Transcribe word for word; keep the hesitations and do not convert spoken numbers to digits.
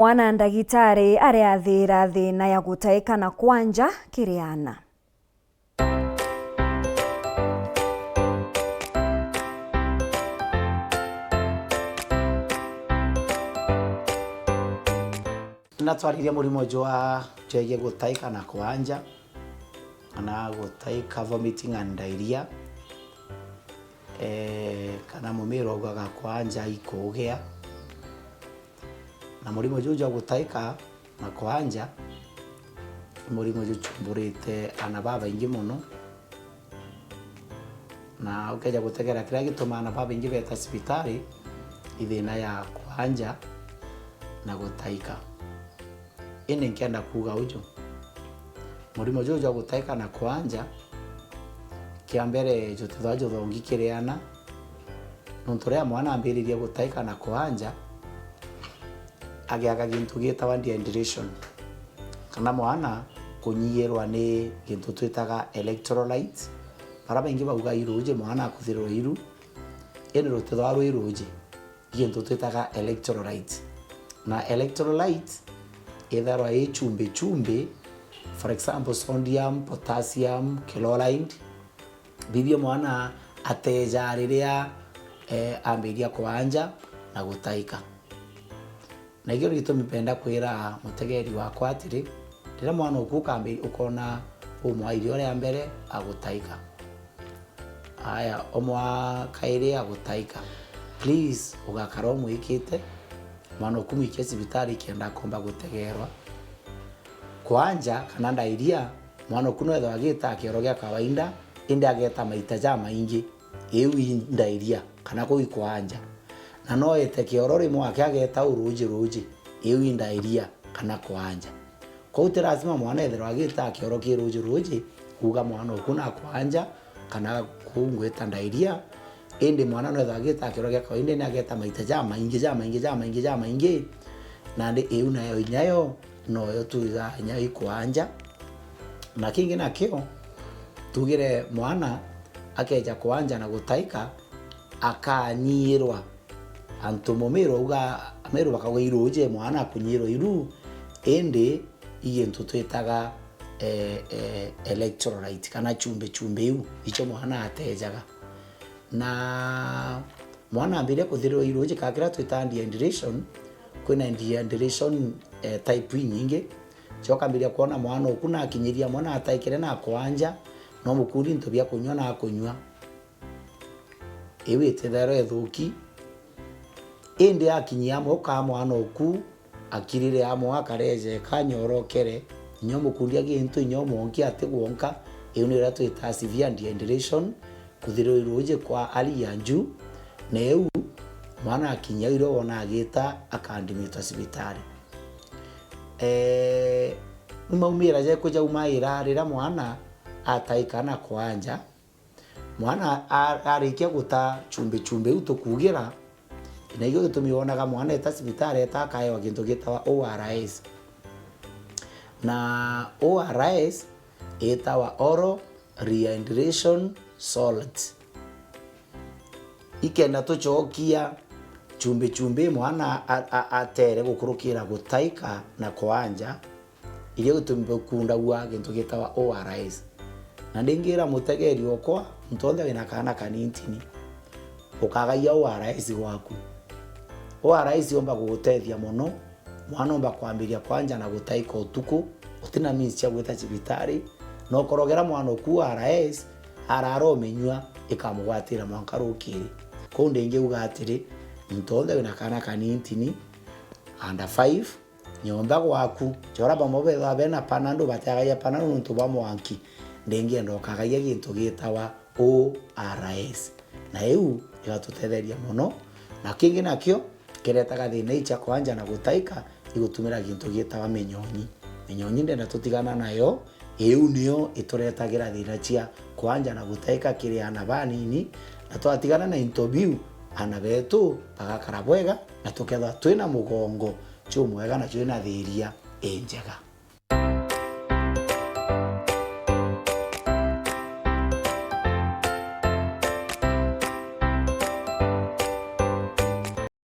Mwana ndagitari areathira thina ya gutaika na kwanja kiri ana. Natwaririe murimo jwa, jwegie gutaika na kwanja, kana gutaika, vomiting and diarrhea, eh, kana mumiro ugaga kwanja ikugia. Na murimo juu jwa gutaika na kwanja, ni murimo juchumburite ana babaingi mono. Na ukeja gutegera kiria gituma ana babaingi beeta cibitari, i thina ya kwanja na gutaika. Indi nkenda kuuga uju, murimo juu jwa gutaika na kwanja, kia mbere jutithwa juthongi kiri ana, nontu riria mwana ambiririe gutaika na kwanja, agiaga gintu gitawa dehydration, kana mwana kunyiyirwa ni gintu twitaga electrolytes. Bara baingi bauga iruuji, mwana akuthirwa iru, indi rutithwa rwi ruuji, i gintu twitaga electrolytes. Na electrolytes itharwa i chumbi chumbi, for example, sodium, potassium, chloride, bibio mwana ateja riria, eh, ambiria kwanja na gutaika. Na ikio ni gitumi mpenda kwira mutegeri wakwa atiri, riria mwana uku ukambi-, ukona umwa irio ria mbere agutaika, aya, umwa kairi agutaika, please, ugakara umwikite, mwana uku mwikie cibitari kenda akomba gutegerwa. Kwanja kana diarrhea, mwana uku no ethwa agita kioro gia kawaida, indi ageta maita jamaingi, iu i diarrhea, kana kuu i kwanja. Na no ete kioro rimwe ake ageta uruuji ruuji, iu i diarrhea, kana kwanja. Kwou ti lazima mwana ethirwa agita kioro ki ruuji ruuji, kuuga mwana uku na kwanja, kana kuu ngwita diarrhea, indi mwana no ethwa agita kioro gia kawaida, ni ageta maita jamaingi, jamaingi, jamaingi, jamaingi, nandi iu nayo inyayo noyo twiga inya i kwanja. Na kingi nakio, tugire mwana akeja kwanja na gutaika, akanyirwa. Antu mumiru auga, amiru bakauga iruuji, mwana akunyirwa iru, indi i gintu twitaga, eh, eh, electrolyte kana chumbi chumbi iu, icho mwana atejaga. Na mwana ambiria kuthirwa iruuji, kana kiria twitaga dehydration, kwina dehydration, eh, type inyingi. Coka ambiria kwona mwana uku nakinyiria, mwana ataikire na kwanja, no mukundi into bia kunywa na akunywa. Iu itithairwa ithuki. Indi akinyia amwe ukaa mwana uku akirire amwe akareja eka nyorokere, inya umukundi agintu inya umwonki ati gwonka, iu niyo iria twitaa severe dehydration, kuthirwa iruuji kwa hali ya juu, na iu mwana akinyia irio wona agita akandimitwa cibitari. Eh, ni maumira jeku jaumaira riria mwana ataika na kwanja, mwana a-, arikia guta chumbi chumbi iu tukuugira, na ikio gitumi wonaga mwana eta cibitari eta akaewa gintu gitawa O R S. Na O R S itawa oral rehydration salt. Ikenda tucokia chumbi chumbi mwana a-, a-, atere gukurukira gutaika na kwanja, iria gitumi bukundagua gintu gitawa O R S. Na ndingira mutegeri okwa, muntu onthe wina kaana kanintini, ukagaia O R S gwaku. O R S yomba gugutethia mono, mwana omba kwambiria kwanja na gutaika utuku, utina means cia gwita cibitari, na ukorogera mwana uku O R S, arara uminyua, ikamugwatira mwanka rukiri. Kou ndingiuga atiri, muntu onthe wina kaana kanintini, under five, nyomba gwaku, jora bamwe bethagwa bena panado, bateagagia panado nontu bwa mwanki, ndingienda ukagagia gintu gitawa O R S. Na iu igatutetheria mono. Na kingi nakio kiretaga thina iu cia kwanja na gutaika, igutumira gintu gitawa minyonyi. Minyonyi ndenda tutigana nayo, iu niyo ituretagira thina cia kwanja na gutaika kiri ana banini, na twatigana na into biu, ana betu bagakara bwega, na tukethwa twina mugongo jumwega na twina thiria injega.